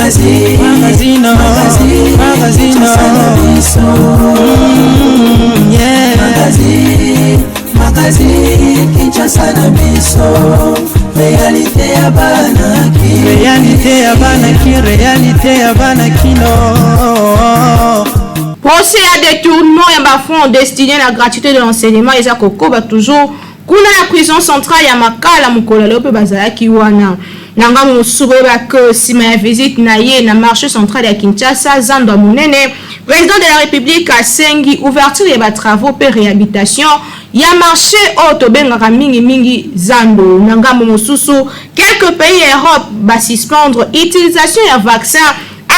Magazine, magazine, magazine, magazine, yeah. Magazine, magazine, Kinshasa na biso. Réalité ya bana ki. Réalité ya bana ki, réalité ya bana kino. Procès ya détournement ya bafonds destiné na gratuité de l'enseignement eza kokoba toujours kuna na prison centrale ya Makala. Mokolo lelo mpe bazalaki wana. Na ngambo mosusu, boyeba ke nsima ya visite na ye na marché central ya Kinshasa, zando ya monene, président de la République asengi ouverture ya batravaux mpe réhabilitation ya marché oyo tobengaka mingimingi zando. Na ngambo mosusu, quelques pays ya Europe basuspendre utilisation ya vaccin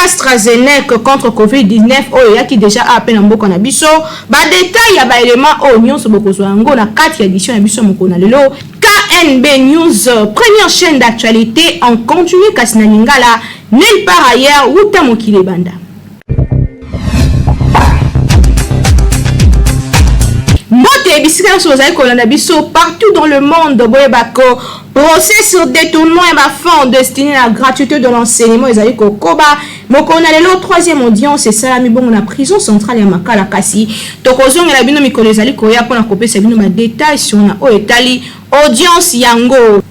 AstraZeneca contre COVID-19 oyo eyaki déjà awa mpe na mboka na biso. Badétails ya baéléments oyo nyonso bokozwa yango na kati ya édition ya biso mokolo na lelo. KNB News, première chaîne d'actualité en continu kasi na lingala, nulle part ailleurs, wuta mokili ebanda. Mbote bisika nyonso bozali kolanda biso partout dans le monde. Boyebako procès sur détournement ya bafonds destiné à la gratuité de l'enseignement ezali kokoba. Mokolo na lelo, troisième audience esalami bongo na prison centrale ya Makala, kasi tokozongela bino mikolo ezali koya mpona kopesa bino badétails sur na oyo etali audience yango.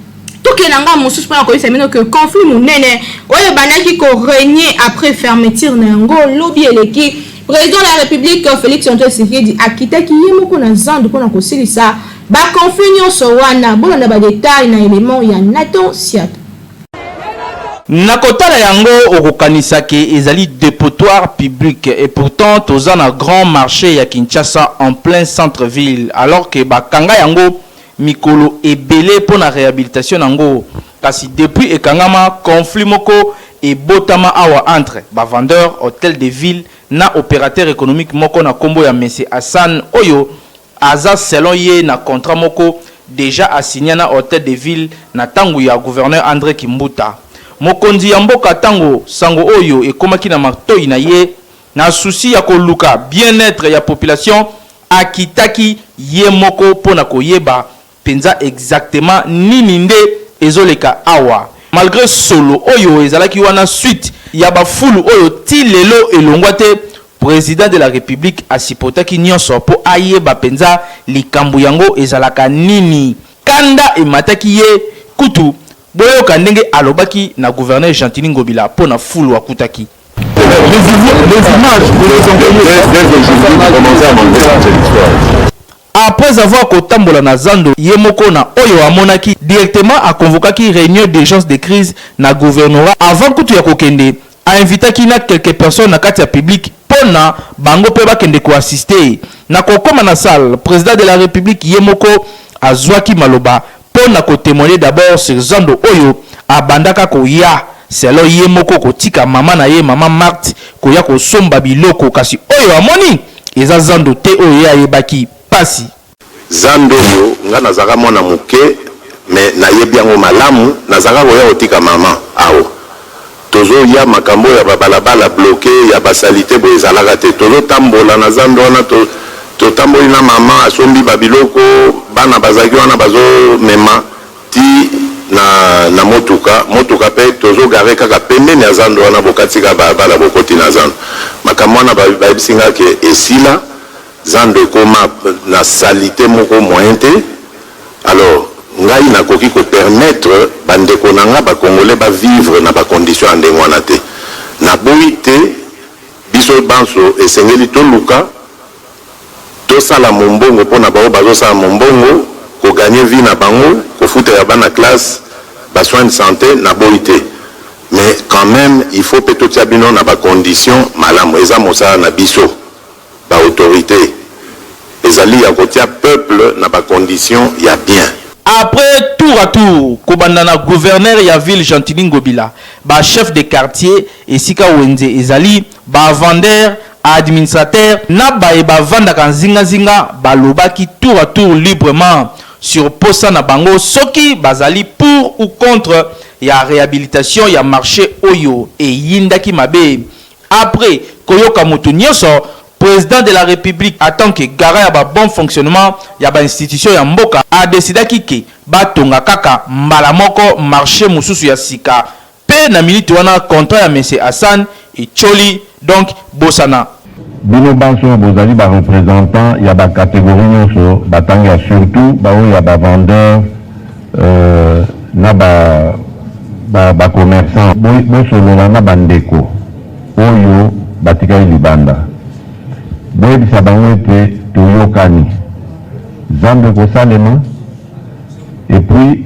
Tokende nga mosusu mpona koyebisa bino ke conflit monene oyo ebandaki korégner après fermeture na yango lobi eleki, président de la République Félix Antoine Tshisekedi akitaki ye moko na zando mpona kosilisa baconflit nyonso wana. Bolanda badétails na élément ya Nathan Siat. Na kotala yango, okokanisa ke ezali dépotoir public, et pourtant toza na grand marché ya Kinshasa, en plein centre-ville, alors ke bakanga yango mikolo ebele mpo na réhabilitation yango. Kasi depuis ekangama, conflit moko ebotama awa entre bavendeur, hôtel de ville na opérateur économique moko na nkombo ya Mese Hassan, oyo aza selon ye na contrat moko déjà asigné na hôtel de ville na ntango ya gouverneur André Kimbuta. Mokonzi ya mboka, ntango sango oyo ekomaki na matoi na ye, na souci ya koluka bien-être ya population, akitaki ye moko mpo na koyeba mpenza exactement nini nde ezoleka awa. Malgré solo oyo ezalaki wana suite ya bafulu oyo ti lelo elongwa te, président de la République asupportaki nyonso mpo ayeba mpenza likambo yango ezalaka nini. Kanda emataki ye kutu. Boyoka ndenge alobaki na gouverneur Gentiny Ngobila mpo na fulu akutaki. Les images, vous les envoyez. Dès aujourd'hui, commencez à m'enlever cette histoire. Après avoir kotambola na zando ye moko na oyo amonaki, directement aconvokaki réunion d'urgence de crise na gouvernorat. Avant kutu ya kokende, ainvitaki na quelques personnes na kati ya public mpo na bango mpe bakende koassister. Na kokóma na salle, président de la République ye moko azwaki maloba mpo na kotémoigner d'abord sur zando oyo abandaka koya, selon ye moko, kotika mama na ye, mama Marthe, koya kosomba biloko, kasi oyo amoni eza zando te oyo ye ayebaki. Pasi. Zando oyo, nga nazalaka mwana moke, me nayebi yango malamu. Nazalaka koya kotika mama awa. Tozoya, makambo ya babalabala bloqué, ya basaleté boye ezalaka te. Tozotambola na zando wana, totamboli na mama, asombi babiloko, bana bazalaki wana, bazomema ti na motuka. Motuka mpe tozogarer kaka pembeni ya zando wana, bokatika balabala, bokoti na zando. Makambo wana bayebisi nga ke esila. Zando ekóma na saleté moko moyen te. Alors ngai nakoki kopermettre bandeko na nga bacongolais bavivre na bacondition ya ndenge wana te. Naboyi te, biso banso esengeli toluka tosala mombongo mpona bango bazosala mombongo, kogagner vie na bango, kofutela bana classe, basoin de santé. Naboyi te, mais quand même il faut mpe totia bino na bacondition malamu. Eza mosala na biso baautorité, ezali ya kotia peuple na bacondition ya bien. Après tour à tour kobanda na gouverneur ya ville Gentiny Ngobila, bachef de quartier esika wenze ezali, bavendeur, administrateur na baye bavandaka nzingazinga, balobaki tour à tour librement sur posa na bango, soki bazali pour ou contre ya réhabilitation ya marché oyo eyindaki mabe. Après koyoka moto nyonso, président de la République, en tant que garant ya babon fonctionnement ya bainstitution ya mboka, adécidaki ke batonga kaka mbala moko marché mosusu ya sika mpe Mpe na minute wana contrat ya Monsieur Hassan etioli donc bosana. Bino banso oyo bozali ba representants ya ba categories nionso batangi ya surtout ba oyo ya ba vendeurs na ba ba commerçants bosolola na ba ndeko oyo batikali libanda boyebisa bango ete toyokani zando ekosalema et puis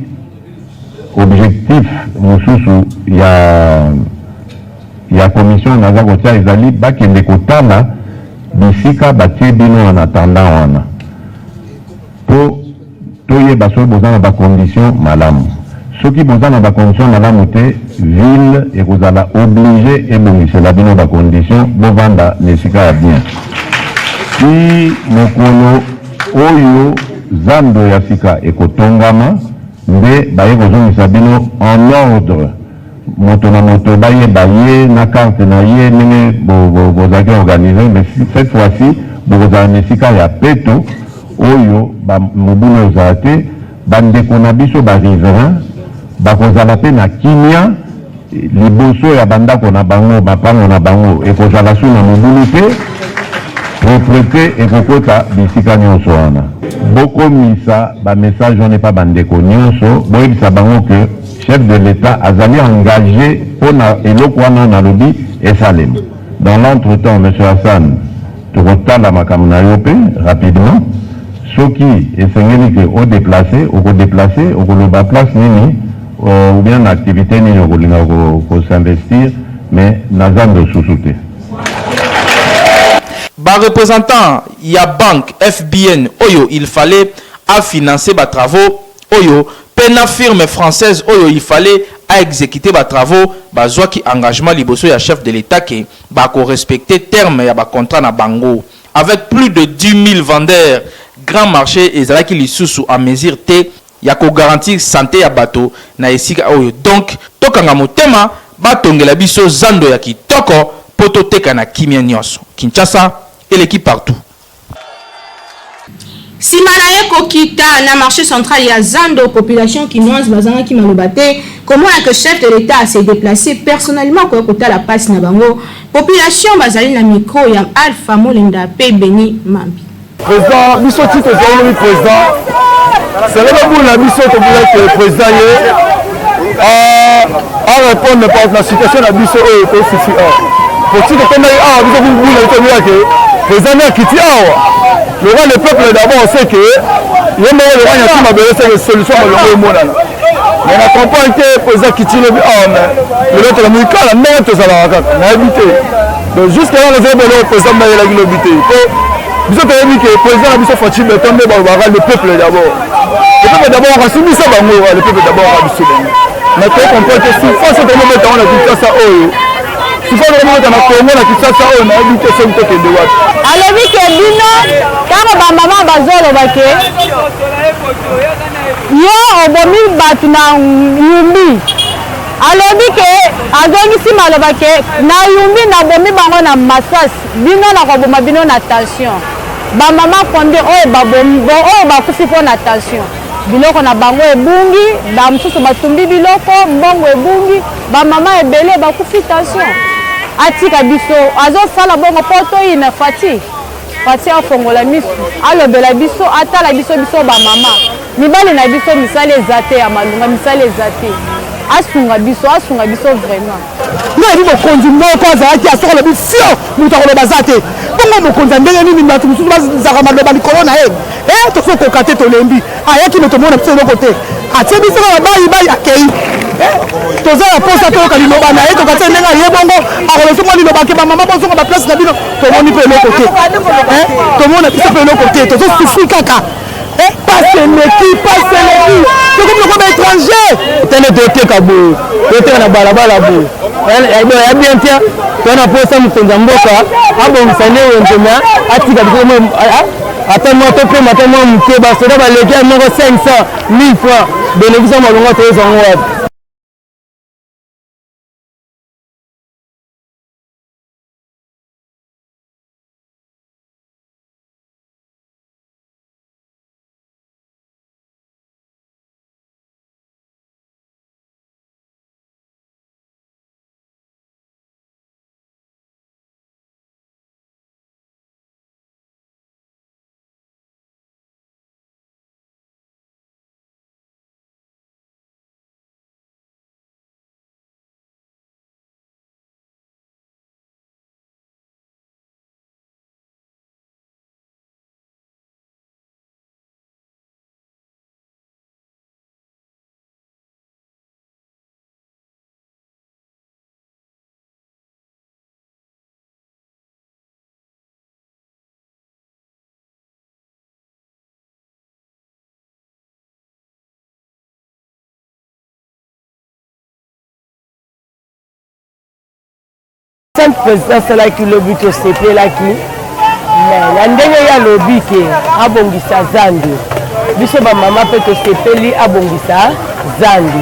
Objectif mosusu ya ya commission naza kotia ezali bakende kotala bisika batie bino en attendant wana po toyeba soki boza na ba conditions malamu. Soki boza na ba conditions malamu te, ville ekozala oblige ebongisela bino ba conditions bovanda na esika ya bien tii mokolo oyo zando ya sika ekotongama. Nde baye kozongisa bino en ordre moto na moto bayeba ye na carte na ye ndenge bozalaki organise mais cette fois ci bokozala na esika ya peto oyo ba mobulu ekozala te ba ndeko na biso ba riverains bakozala pe na kimia liboso ya ba ndako na bango mapango na bango ekozala su na mobulu te proprete ekokota bisika nionso wana. Bokomisa ba message wana epa ba ndeko nionso boyebisa bango que chef de l'etat azali engage pona eloko wana nalobi esalema. Dans l'entre temps monsieur Hassan tokotala makambo na yo pe rapidement soki esengeli que o deplacer oko deplacer okoloba place nini ou bien na activite nini okolinga ko s'investir mais na zando susu te. Ba representants ya banque FBN oyo il fallait a financer ba travaux oyo pe na firme française oyo il fallait a executer ba travaux bazuaki engagement liboso ya chef de l'Etat que bako respecter terme ya ba contrats na bango. Avec plus de 10.000 vendeurs, grand marche ezalaki lisusu en mesure te ya ko garantir sante ya bato na esika oyo donc tokanga motema batongela biso zando ya kitoko po toteka na kimia nionso. Kinshasa eleki partout. Sima na ye kokita na marche central ya zando, population kinoise bazangaki maloba te komona que chef de l'Etat a se deplacer personnellement koya kotala pasi na bango. Population bazali na micro ya Alpha Molenda pe Beni Mambi. Président, biso ti tozali lobi président, selon bobulu na biso tobulaki ke président ye arépondre par na situation na biso oyo tosufi awa po ti tokendaki awa biso bula biso tobulaki président nde akiti awa lokola le peuple d'abord c'est que ye moko lokola nyati mabele c'est que solution molongo emonana mais na comprendre te président akiti lobi awa mais lelo tolamuki kala ndenge tozalaka kaka nayebi te. Donc jusque là nazali boloko président mayelaki lobi te po biso toyebi ke président na biso Fatshi Beton nde balobaka le peuple d'abord, le peuple d'abord kasi biso bango le peuple d'abord ka biso bango mais to comprendre te souffrance tokomobeta yango na Kinshasa oyo souffrance tokomobeta na Congo na Kinshasa oyo nayebi te soki tokende wapi. Alobi ke bino ntango bamama bazoloba ke yo obomi bato na yumbi Alobi ke azongisi maloba ke na yumbi na bomi bango na masasi bino na koboma bino na tension ba maman combien oyo ba oyo bakufi po na tension biloko na bango ebungi ba mosusu batumbi biloko mbongo ebungi ba maman ebele bakufi tension atika biso azosala bongo po toyina Fatshi Fatshi afongola misu alobela biso atala biso biso ba maman Mibali na biso misala eza te ya malunga misala eza te asunga biso asunga biso vraiment. Nga nayebi mokonzi moko azalaki ya soki alobi fio moto akoloba aza te bongo mokonzi ya ndenge nini bato mosusu bazaka maloba likolo na ye e tozokoka te tolembi ayaki me tomona biso eloko te atie biso kaka bayi bayi akei eh, toza na mposa toyoka liloba na ye tokatia ndenge aye bongo akoloso mwa liloba ke bamama bozonga baplace na bino tomoni mpe eloko te eh, tomona biso mpe eloko te tozosufri kaka Eh, pasi eleki pasi eleki tokomi lokola baétranger tene toteka boye toteka na balabala boye ya bien te to na posa mokonzi ya mboka abongisa nde wenze me atika biso ata mwa topema ata mwa moke basoda baleki ya moko 500 1000 francs bénéfice ya malonga toyozwa yango wapi? Sainte président asalaki lobi tosepelaki mais na ndenge ye alobi ke abongisa zandu biso bamama mpe tosepeli abongisa zandu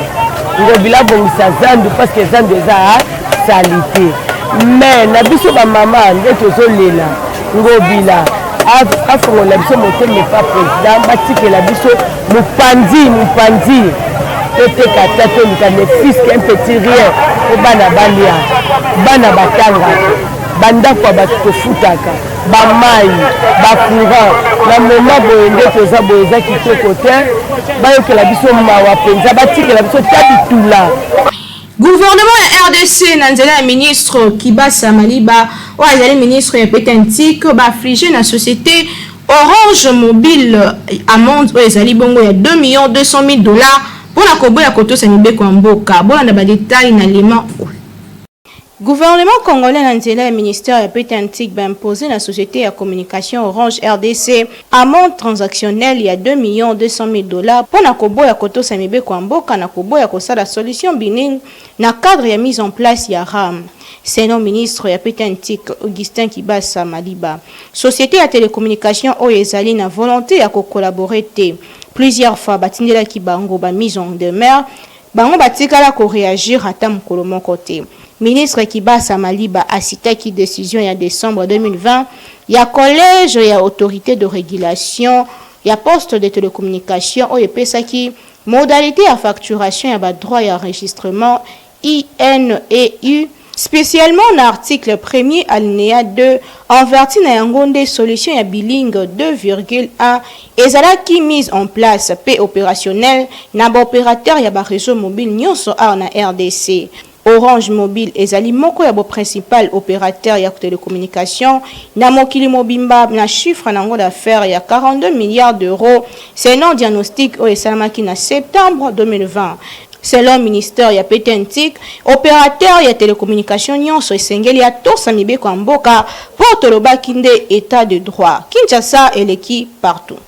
ngobila abongisa zandu parce que zandu eza salite mais na biso bamama nde tozolela ngobila afongola biso motema epa président batikela biso Mopanzi mopanzi toteka ata toluka ne fils qu'un petit rien po bana balia bana batangaka bandako ya bato tofutaka bamai bacourant na moma boye nde toza boye eza kitoko te bayokela biso mawa mpenza batikela biso ta bitula Gouvernement ya rdc na nzela ya ministre Kibasa Maliba oyo azali ministre ya PTNTIC ba afflige na societe Orange Mobile amende oyo ezali bongo ya 2 millions 200 mille dollars mpo na koboya kotosa mibeko ya mboka. Bolanda ba details na element oyo. Gouvernement congolais na nzela ya ministère ya PTNTIC ba imposer na societe ya communication Orange rdc amende transactionnelle ya 2 millions 200 mille dollars mpo na koboya kotosa mibeko ya mboka na koboya kosala solution billing na cadre ya mise en place ya ram. Selon ministre ya PTNTIC Augustin Kibasa Maliba, societe ya telecommunication oyo ezali na volonte ya ko collaborer te. Plusieurs fois batindelaki bango ba mises en demeure, bango batikala ko reagir ata mokolo moko te. Ministre Kibasa Maliba a citaki decision ya decembre 2020 ya collège ya autorite de regulation ya poste de telecommunication oyo epesaki modalite ya facturation ya ba droits ya enregistrement INEU, Specialement na article premier alineya 2, en vertu na yango nde solution ya bilingue 2,1 ezalaki mise en place mpe operationnelle na ba operateurs ya ba reseaux mobiles nionso awa na rdc. Orange Mobile ezali moko ya bo principal operateur ya telecommunication na mokili mobimba na chiffre na yango d'affaires ya 42 milliards d'euros selon diagnostic oyo esalamaki na septembre 2020. Selon ministère ya PTNTIC, operateur ya telecommunication nionso esengeli atosa mibeko ya mboka mpo tolobaki nde etat de droit. Kinshasa eleki partout.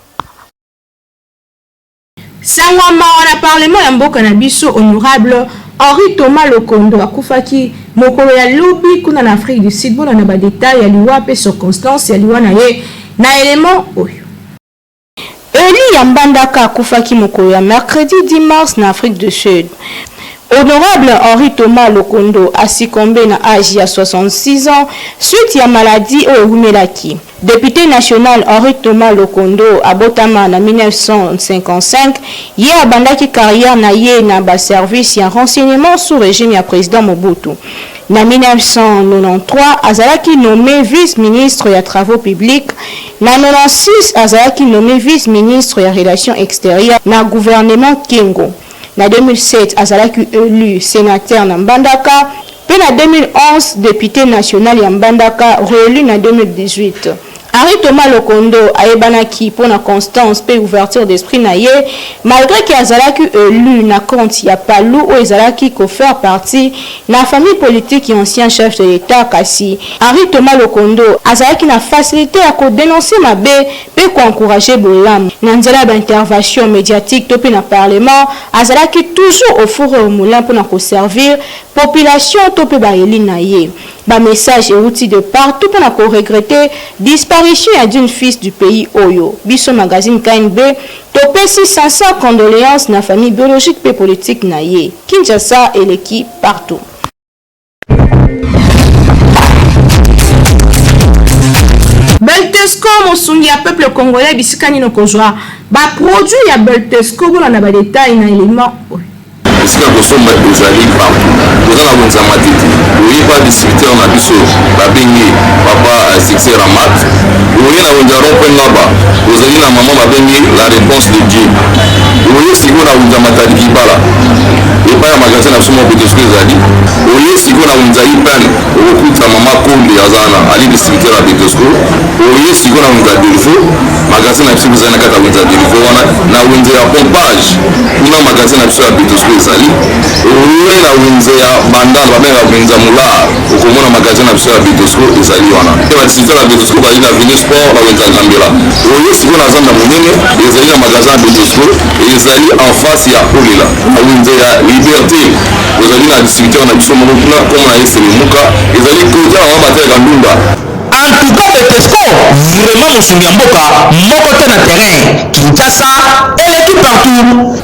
Sango ya mawa na parlement ya mboka na biso, honorable Henri Thomas Lokondo akufaki mokolo ya lobi kuna na Afrique du Sud. Bolanda ba details ya liwa mpe circonstances ya liwa na ye na element oyo. Elu ya Mbandaka akufaki mokolo ya mercredi 10 mars na Afrique du Sud. Honorable Henri Thomas Lokondo a succombe na age ya 66 ans suite ya maladie oyo ewumelaki. Depute national Henri Thomas Lokondo abotama na 1955, ye abandaki carrière na ye na ba services ya renseignement sous regime ya president Mobutu. Na 1993, azalaki nomme vice-ministre ya Travaux publics. Na 96, azalaki nomme vice-ministre ya Relations exterieures na gouvernement Kengo. Na 2007, azalaki elu senateur na Mbandaka mpe na 2011, depute national ya Mbandaka, reelu na 2018. Henri Thomas Lokondo ayebanaki mpo na constance mpe ouverture d'esprit na ye, malgre que azalaki elu na compte ya Palu oyo ezalaki ko faire partie na famille politique ya ancien chef de l'Etat, kasi Henri Thomas Lokondo azalaki na facilite ya ko denoncer mabe mpe ko encourager bolamu. Na nzela ya ba intervations mediatiques to mpe na parlement, azalaki toujours au four et au moulin mpo na ko servir population to mpe ba elus na ye. Ba messages ewuti de partout pona ko regretter disparition ya d'une fils du pays oyo. Biso magazine KNB topesi sincères condoleances na famille biologique pe politique na ye. Kinshasa eleki partout. Beltesco mosungi ya peuple congolais bisika nini okozwa ba produits ya Beltesco bolanda ba details na element oyo. Esika kosomba ezali partout. Toza na wenze ya Matete. Oye pa distributeur na biso babengi papa Succès Ramat. Oye na wenze ya rond point Ngaba ozali na maman babengi la réponse de Dieu. Oye sikoyo na wenze ya Matadi Kibala epai ya magasin na biso moko Betesco ezali. Oye sikoyo na wenze ya IPN okokuta mama Konde aza wana ali distributeur ya Betesco. Oye sikoyo na wenze ya Delvaux magasin na biso ezali na kati ya wenze ya Delvaux wana na wenze ya pompage kuna magasin na biso ya Betosco ezali oye na wenze ya Bandal babengaka wenze ya Molongo. Dollar, okomona magasin na biso ya Betosco ezali wana. Pe ba distributeurs ya Betosco bazali na Avenue Sport na wenze ya Gambela. Oye sikoyo na zando ya monene ezali na magasin ya Betosco ezali en face ya Olela. Na wenze ya Liberte ozali na distributeur na biso moko kuna kombo na ye Selemuka ezali kote ya mama batelaka ndunda. En tout cas Betesco vraiment mosungi ya mboka moko te na terrain Kinshasa eleki partout.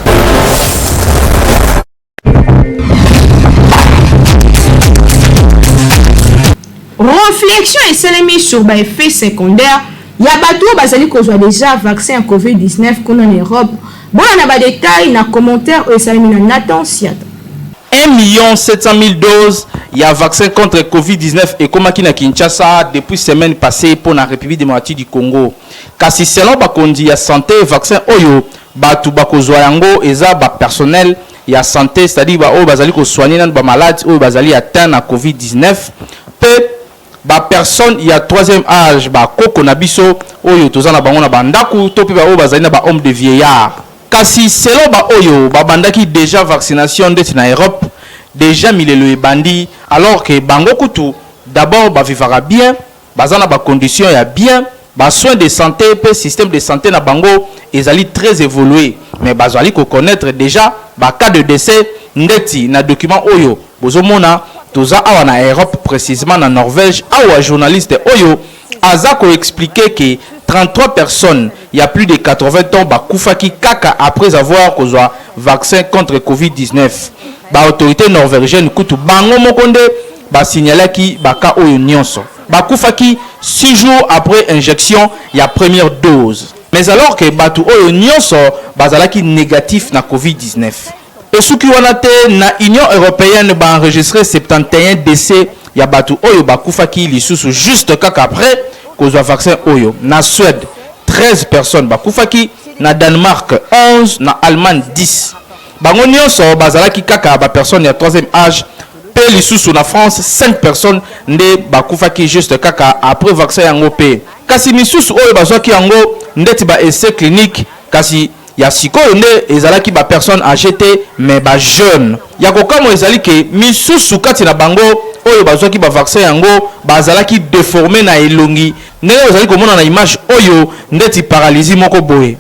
Reflexion esalemi sur ba effets secondaires ya bato oyo bazali kozwa dejà vaccin ya Covid-19 kuna na Europe. Bolanda ba details na commentaire oyo esalemi na Nathan Siata. 1.700.000 doses ya vaccin contre Covid-19 ekomaki na Kinshasa depuis semaine passee mpo na Republique democratique du Congo. Kasi selon bakonzi ya sante, vaccin oyo batu bakozwa yango eza ba personnel ya sante, c'est-à-dire ba oyo bazali ko soigner nanu ba malades oyo bazali atteint na Covid 19 pe ba personnes ya troisième age, ba koko na biso oyo toza na bango na ba ndaku to pe ba oyo bazali na ba homes de vieillards. Kasi selon ba oyo ba bandaki dejà vaccination ndeti na Europe, dejà milelo ebandi alors que bango kutu d'abord ba vivaka bien, Baza na ba conditions ya bien, ba soins de sante pe système de sante na bango ezali très evolue mais bazali ko connaitre dejà ba cas de decès ndeti na document oyo bozo mona toza awa na Europe precisement na Norvège awa journaliste oyo aza ko expliquer que 33 personnes ya plus de 80 ans bakufaki kaka après avoir kozwa vaccin contre covid 19 ba autorites norvergiennes kutu bango moko nde Ba signalaki ba cas oyo nionso. Bakufaki 6 jours après injection ya première dose. Mais alors que batu oyo nionso bazalaki negatif na covid 19. Esuki wana te, na Union europeenne ba enregistrer 71 decès ya batu oyo bakufaki lisusu juste kaka après kozwa vaccin oyo. Na Suède 13 personnes bakufaki, na Danemark 11, na Allemagne 10. Bango nionso bazalaki kaka ba personnes ya troisième age pe lisusu na France 5 personnes nde bakufaki juste kaka après vaccin yango pe kasi misusu oyo bazwaki yango ndeti ba essais cliniques kasi ya sikoyo nde ezalaki ba personnes agees te mais ba jeunes. Ya kokamwa ezali ke misusu kati na bango oyo bazwaki ba vaccin yango bazalaki deformes na elongi ndenge bozali komona na image oyo ndeti paralysie moko boye.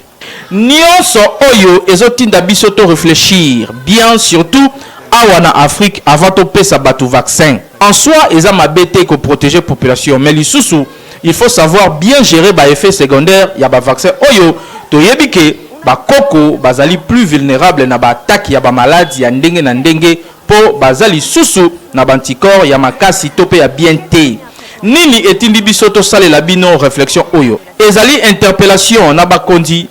Nionso oyo ezo tinda biso to reflechir bien surtout awa na Afrique avant to pesa batu vaccin. En soi eza mabe te ko proteger population mais lisusu il faut savoir bien gerer ba effets secondaires ya ba vaccins oyo toyebi ke ba koko bazali plus vulnerable na ba attaques ya ba malades ya ndenge na ndenge po baza lisusu na ba anticorps ya makasi to pe ya bien te. Nini etindi biso tosalela bino reflexion oyo? Ezali interpellation na bakonzi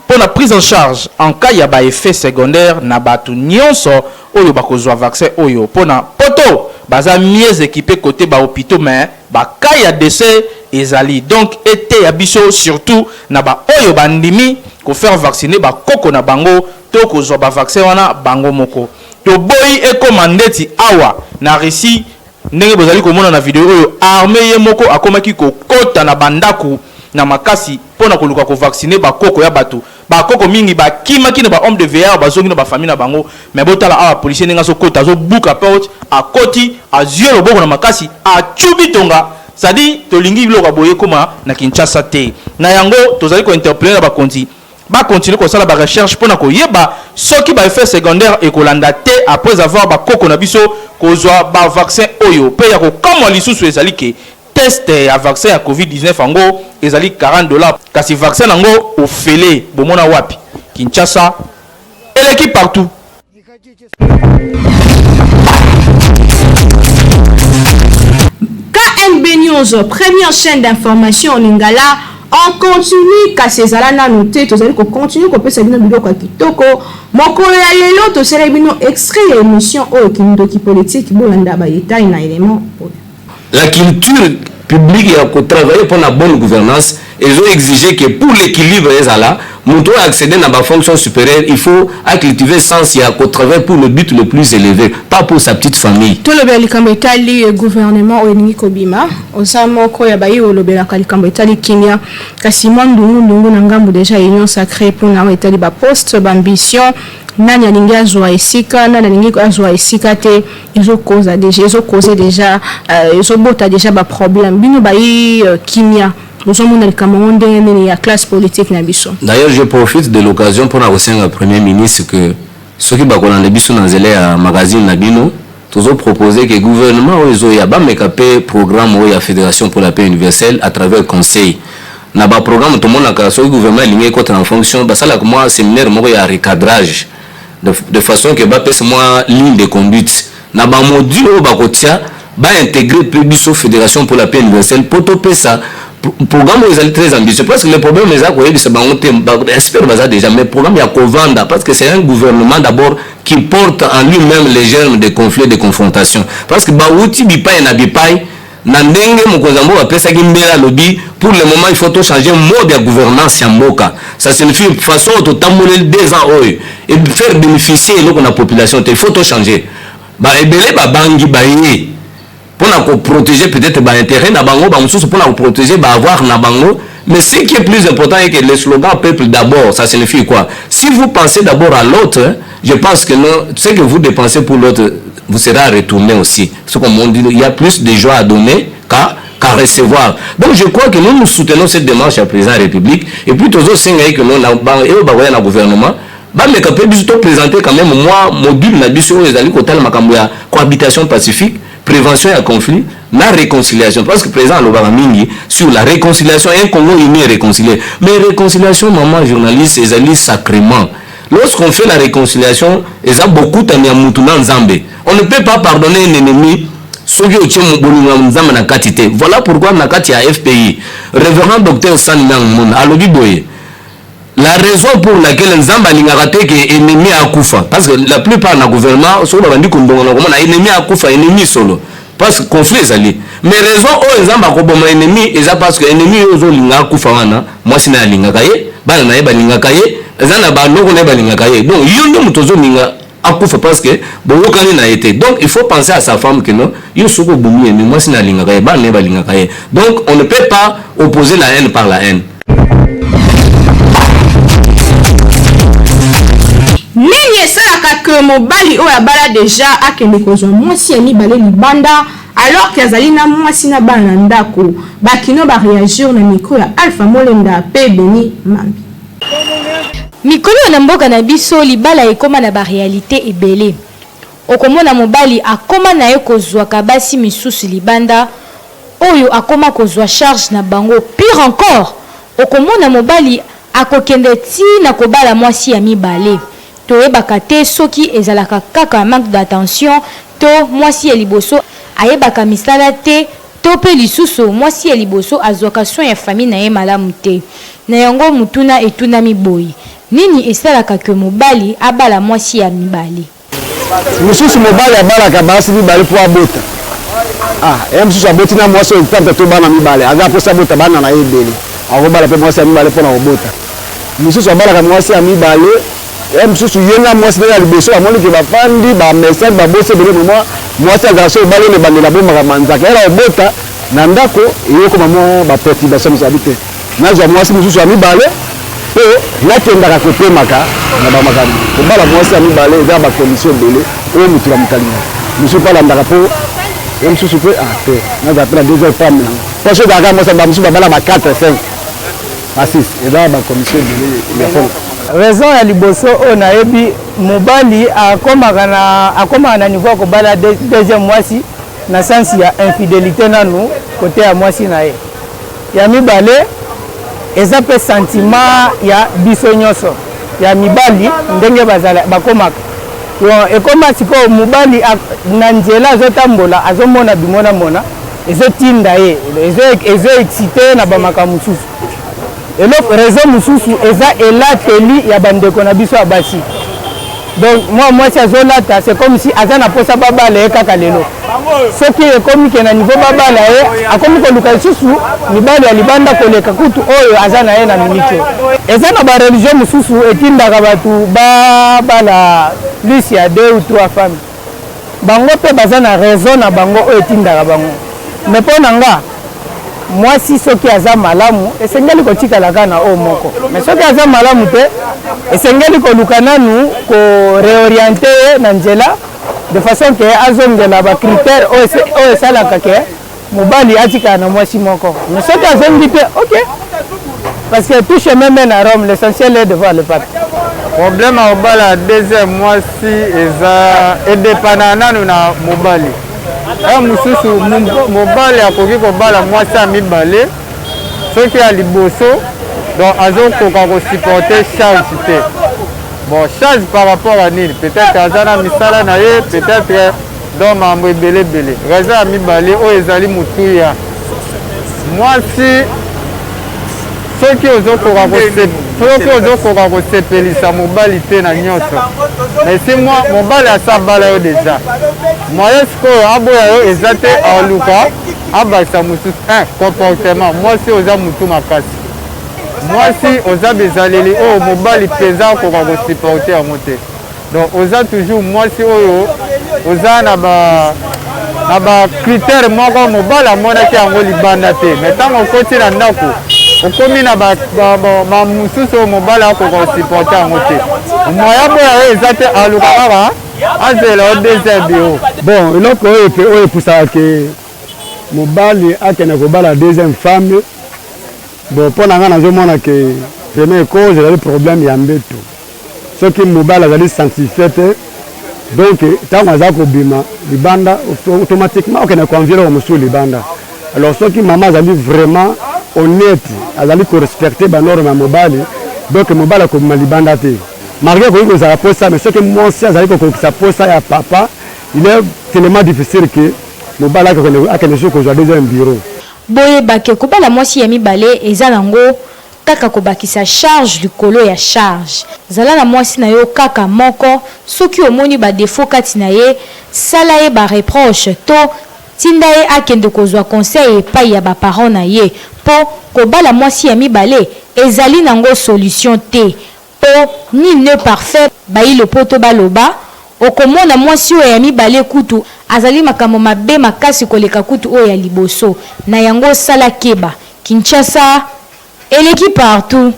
mpo na prise en charge en cas ya ba effets secondaires na batu nionso oyo bakozua vaccin oyo mpo na poto baza mieux equipe cote ba hopitaux mais ba cas ya decès ezali donc eteya biso surtout na ba oyo bandimi ko faire vacciner ba koko na bango to kozua ba vaccin wana bango moko. Toboyi ekoma ndeti awa na Russie Ndenge bozali komona na video oyo, armee ye moko akomaki kokota na ba ndaku na makasi mpo na koluka ko vacciner ba koko ya batu. Ba koko mingi bakimaki na ba homes de vieillards bazongi na ba familles na bango. Mais botala awa policier ndenge azo kota, azo buka porte, akoti, azui ye loboko na makasi, atshubi tonga. C'est à dire tolingi biloko ya boye ekoma na Kinshasa te. Na yango tozali ko interpeller na bakonzi Ba continuer kosala ba recherches pona koyeba soki ba effets secondaires ekolanda te après avoir ba koko na biso kozwa ba vaccins oyo. Pe ya kokamwa lisusu ezali ke test ya vaccin ya covid 19 yango ezali 40 dollars kasi vaccin nango ofele bomona wapi? Kinshasa eleki partout. KNB News, première chaîne d'information en lingala en continu kasi ezala nanu te tozali ko continuer kopesa bino biloko ya kitoko mokolo ya lelo tosaleli bino extrait ya émission oyo kindoki politique bolanda ba detail na élément oyo. La culture publique ya ko travailler pona bonne gouvernance ezo exiger que pour l'equilibre ezala, mutu oyo a acceder na ba fonctions superieures il faut a cultiver sens ya ko travailler pour le but le plus eleve, pas pour sa petite famille. Tolobela likambo etali gouvernement oyo elingi kobima. Oza moko ya baye olobelaka likambo etali kimia. Kasi mwa ndungu ndungu na ngambo dejà ya union sacree mpo na oyo etali ba postes, ba ambitions. Nani alingi azwa esika, nani alingi azwa esika te, ezo koza dejà, ezo causer dejà, ezo bota dejà ba problèmes. Bino bayi kimia, bozo mona likambo yango ndenge nini ya classe politique na biso? D'ailleurs, je profite de l'occasion pona kosenga Premier ministre que soki bakolanda biso na nzela ya magazine na bino, tozo proposer que gouvernement oyo ezoya bameka pe programme oyo ya Federation pour la paix universelle à travers conseil. Na ba programme tomonaka soki gouvernement elingi ekota na fonction, basalaka mwa seminaire moko ya recadrage de, de façon que bapesa mwa ligne de conduite na ba module oyo bakotia, ba integrer pe biso Federation pour la paix universelle po topesa programme oyo ezali très ambitieux, parce que le problème eza koyebisa bango te, ba experts baza déjà, mais programme ya kovanda, parce que c'est un gouvernement d'abord qui porte en lui-même les germes de conflits, de confrontation, parce que bawuti bipai na bipai. Na ndenge mokonzi ya mboka apesaki mbela, alobi pour le moment il faut to changer mode ya gouvernance ya mboka. Ça signifie façon oyo totamboleli 2 ans oyo et faire bénéficier eloko na population te, il faut to changer. Ba ebele babangi baye mpona koprotéger peut-être baintérêt na bango, bamosusu mpona koprotéger baavoir na bango. Mais ce qui est plus important est que le slogan peuple d'abord, ça signifie quoi? Si vous pensez d'abord à l'autre, je pense que non, ce que vous dépensez pour l'autre vous sera retourné aussi. Ce qu'on dit, il y a plus de joie à donner qu'à recevoir. Donc je crois que nous, nous soutenons cette démarche à président de la République. Et puis toujours que nous, et au gouvernement, bameka mpe biso toprésenter quand même mwa module na biso oyo ezali kotala makambo ya cohabitation pacifique, prévention ya conflit na réconciliation, parce que président alobaka mingi sur la réconciliation, un Congo uni et réconcilié. Mais réconciliation, maman journaliste, ezali sacrement. Lorsqu'on fait la réconciliation, eza bokutani ya mutu na Nzambe. On ne peut pas pardonner un ennemi soki otie bolingo ya Nzambe na kati te. Voilà pourquoi na kati ya FPI, révérend docteur San Myung Moon alobi boye: la raison pour laquelle Nzambe alingaka te ke ennemi akufa, parce que la plupart na gouvernement, soki babandi kondongana, komona ennemi akufa, ennemi solo, parce que conflit ezali. Mais raison oyo Nzambe akoboma ennemi eza parce que ennemi oyo ozolinga akufa wana, mwasi na ye alingaka ye, bana na ye balingaka ye, eza na baloko na ye balingaka ye. Donc yo nde moto ozolinga akufa parce que boyokani na ye te. Donc il faut penser à sa femme que non, yo soki obomi ye, mais mwasi na alingaka ye, bana na ye balingaka ye. Donc on ne peut pas opposer la haine par la haine. Nini esalaka ke mobali oyo abala deja akende kozwa mwasi ya mibale libanda alors ke azali na mwasi na bana na ndako? Bakino baréagir na micro ya Alpha Molenda mpe Beni Mambi. Mikolo na mboka na biso, libala ekóma na baréalité ebele. Okomona mobali akóma na ye kozwaka basi misusu libanda oyo akóma kozwa charge na bango. Pire encore, okomona mobali akokende ti na kobala mwasi ya mibale. Toyebaka te soki ezalaka kaka manque d'attention, to mwasi ya liboso ayebaka misala te, to mpe lisusu mwasi ya liboso azwaka soin ya famille na ye malamu te. Na yango mutuna etunami boye: nini esalaka ke mobali abala mwasi ya mibale? Mosusu mobali abalaka basi mibale mpo abota. Ah, ye mosusu aboti na mwasi oyo tata to bana mibale, aza mposa abota bana na ye ebele, akobala mpe mwasi ya mibale mpona kobota. Mosusu abalaka mwasi ya mibale, ye mosusu ye na mwasi ndenge ya liboso amoni ke bafandi bamesane, babosi ebele. Moma mwasi azala so obali oyo ebandela abombaka manzaka yala kobota na ndako, eyokoma mwa baperturbation mosusu abi te, nazwa mwasi mosusu ya mibale mpo nakendaka kopemaka na bamakambo. Kobala mwasi ya mibale eza na bacondition ebele oyo motu na moto alingaka. Mosusu mpe alandaka mpo ye mosusu mpe ah te, nazala mpe na deuxième femme nango, mpo so ezalaka mwasi. Bamosusu babala ba 4, 5, ba 6, eza na bacondition ebele ya fona. Raison ya liboso oyo nayebi, mobali akomaka na niveau ya kobala deuxième mwasi na sens ya infidélité nanu kote ya mwasi na ye ya mibale, eza mpe sentiment ya biso nyonso ya mibali ndenge bazala bakomaka. Bon, ekoma sikoyo mobali na nzela azotambola, azomona bimonamona, ezotinda ye, ezoexciter na bamakambo mosusu. Eloko raison mosusu eza elateli ya bandeko na biso ya basi. Donc mwa mwasi azolata, c'est comme si aza na mposa babala ye kaka lelo. Soki ekomi ke na niveau babala ye, akomi koluka lisusu mibali ya libanda koleka kutu oyo aza na ye na miniti oyo. Eza na bareligion mosusu etindaka bato babala plus ya deux ou trois femmes. Bango mpe baza na raison na bango oyo etindaka bango, mais mpo na nga Mwasi soki aza malamu esengeli kotikala kaka na oyo moko, mais soki aza malamu te esengeli koluka nanu ko reorienter ye na nzela de façon que azongela ba critères oyo esalaka que mobali atikala na mwasi moko. Mais soki azongi te, ok, parce que tout chemin mène à Rome, l'essentiel est de voir le pape. Problème ya kobala deuxième mwasi eza edepana nanu na mobali. Heure mosusu mobali akoki kobala mwasi ya mibale soki ya liboso donc azokoka kosupporte charge te. Bon, charge par rapport à nini? Peut-être aza na misala na ye, peut-être donc makambo ebele ebele. Raison ya mibale oyo ezali motuya, mwasi soki ozokoka soki ozokoka kosepelisa mobali te na nyonso, mais si mwa mobali asi abala yo deja, moyen sikoyo aboya yo eza te, aluka abakisa mosusu. Un comportement, mwasi oza motu makasi, mwasi oza bizaleli oyo mobali mpenza akoka kosupporte yango te. Donc oza toujours mwasi oyo oza na ba na ba critère moko mobali amonaki yango libanda te, mais ntango okoti na ndako okomi na ba, ba, ba, ba mosusu oyo mobali akoka kosupporte yango te, moya boya oyo eza te, aluka kaka azela yo deuxième bureau. Bon, eloko oyo epe oyo epusaka ke mobali akende kobala deuxième femme, bon, mpo na ngai nazomona ke première cause ezali problème ya mbeto. Soki mobali azali sanctifie te, donc ntango aza kobima libanda, automatiquement okende koenvier eloko mosusu libanda. Alors soki mama azali vraiment honnête, azali korespecte banorme ya mobali, donc mobali akobima libanda te. Malgré akoki kozala posa, mais soki mwasi azali kokokisa posa ya papa, il est tellement difficile que mobali akende soki kozwa deuxième bureau. Boyeba ke kobala mwasi ya mibale eza nango Kaka kobakisa charge likolo ya charge. Zala na mwasi na yo kaka moko, soki omoni ba defauts kati na ye, sala ye ba reproches to tinda ye akende kozua conseil epayi ya ba parents na ye po kobala mwasi ya mibale ezali nango solution te po nul n'est parfait bayi lopoto baloba, okomona mwasi oyo ya mibale kutu azali makambo mabe makasi koleka kutu oyo ya liboso, na yango sala keba. Kinshasa eleki partout.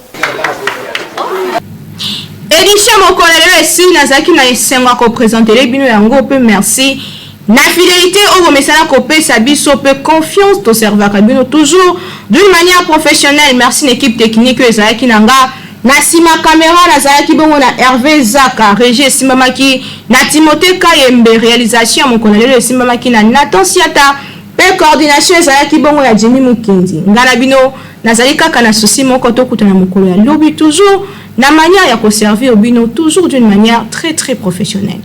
Edition mokolo ya lelo esili, nazalaki na esengo ya kopresentele bino yango mpe merci na fidelité oyo bomesana kopesa biso mpe confiance toservaka bino toujours d'une manière professionnelle. Merci na équipe technique oyo ezalaki na nga na nsima camera, nazalaki bongo na Hervé Zaka, régie esimbamaki na Timothée Kayembe, réalisation ya mokolo ya lelo esimbamaki na Nathan Siata Pe coordination ezalaki bongo ya Jimmy Mukendi. Nga na bino nazali kaka na souci moko, tokutana mokolo ya lobi toujours na manière ya ko servir bino toujours d'une manière très très professionnelle.